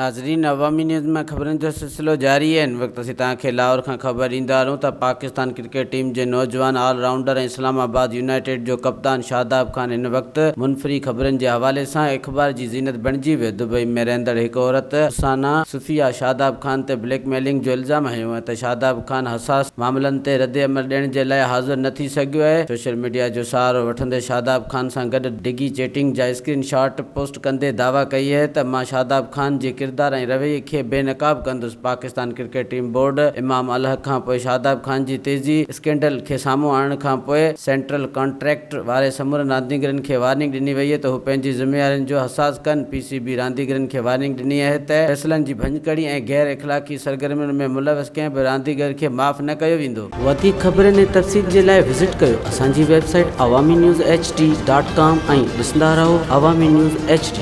ناظرين عوامي نيوز ۾ خبرن جو سلسلو جاري آهي هن وقت اسين توهان کي لاهور کان خبر ڏيندا هلون ته پاڪستان ڪرڪيٽ ٽيم جي نوجوان آل رائونڊر ۽ اسلام آباد يونائيٽيڊ جو ڪپتان شاداب خان هن وقت منفري خبرن جي حوالي سان اخبار جي زينت بڻجي ويو دبئي ۾ رهندڙ هڪ عورت افسانه صفيه شاداب خان تي بليڪ ميلنگ جو الزام هنيو آهي ته شاداب خان حساس معاملن تي ردعمل ڏيڻ جي لاء حاضر نه ٿي سگهيو آهي سوشل ميڊيا جو سهارو وٺندي شاداب خان سان گڏ ڊگهي چيٽنگ جا اسڪرين شاٽ پوسٽ ڪندي دعويٰ ڪئي آهي ته مان شاداب خان جي ڪردار ۽ رويي کي بي نقاب ڪندس، Pakistan cricket team board Imam ul Haq کانپوء شاداب خان جي تيزي اسڪينڊل کي سامهون آڻڻ کانپوء سينٽرل ڪانٽريڪٽ واري سمورن رانديگرن کي وارننگ ڏني وئي ته هو پنهنجي ذميوارين جو حساس ڪن، پي سي بي رانديگرن کي وارننگ ڏني آهي ته فيصلن جي ڀڃڪڙي ۽ غير اخلاقي سرگرمين ۾ ملوث ڪنهن به رانديگر کي معاف نه ڪيو ويندو. وڌيڪ خبرن ۽ تفصيل جي لاء وزٽ ڪيو اسان جي website Awami news H D dot com ۽ ڏسندا رهو عوامي نيوز ايڇ ڊي.